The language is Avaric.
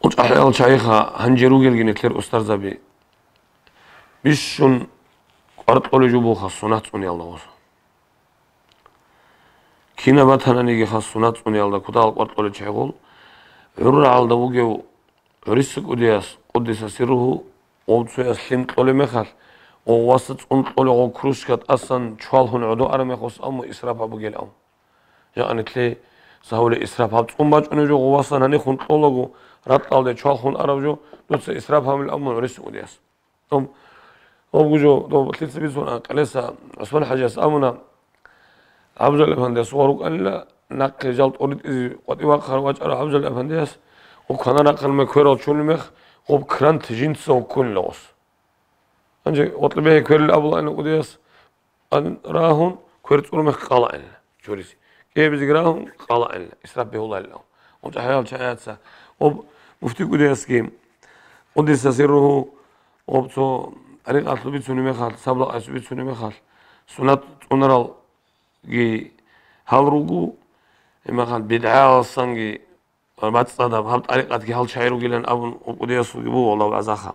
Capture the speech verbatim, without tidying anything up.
ГъучӀахӀиял чагӀиха гьанже ругелги нилъер устарзаби. Бищун кӀвар кьолеб жо бугоха сунат цӀуниялда гъос. Кинаб батаниги хас сунат цӀуниялда кутакал кӀвар кьолел чагӀи гъол, гӀуррагӀалда вугев гӀурисса кӀудияс, къуддиса сирругьу, гъов цояс лъим кьолеб мехалъ, гъов васас цӀун кьолев гъов кружка тӀасан чвалхун гӀодов араб мехалъ амма исраф гьабугел ав. Жакъа нилъее гьавулеб исраф гьаб цӀун бачӀунеб жо, гъов васас гьанихун кьолаго, ракьалде чвалхун араб жо, дуца исраф гьабулеб амма гӀурисса кӀудияс. Доб, доб гужо, доб лъица бицун анкъилеса ГӀусман ХӀажияс абуна, ГӀабдул Афандияс гъо рукӀанила, нахъе жал тӀоритӀизе къватӀив вахъарав вачӀарав ГӀабдул Афандияс, гъо кванар рахъараб кверал чунеб мех, гъоб крант жинца вуккунила гъос. Гьанже гъоркье бегьи кверил абулаанила кӀудияс, Ан рагьун, квер цӀур мех къалаанила, чуриси. КӀиабизеги рагьун, къалаанила, исраф бегьуларилан. ГъучӀахӀиял чагӀияца, об муфти кӀудиясги, къуддиса сирругьу, об цо тӀарикъалъул бицунеб мехалъ, сабла къайсул бицунеб мехалъ, сунат цӀунаралги гьал руго, гьеб мехалъ бидгӀаялдасанги ва бацӀцӀадаб гьаб тӀарикъатги гьал чагӀи ругилан абун, об кӀудиясулги буго, Аллагь вагӀзаха.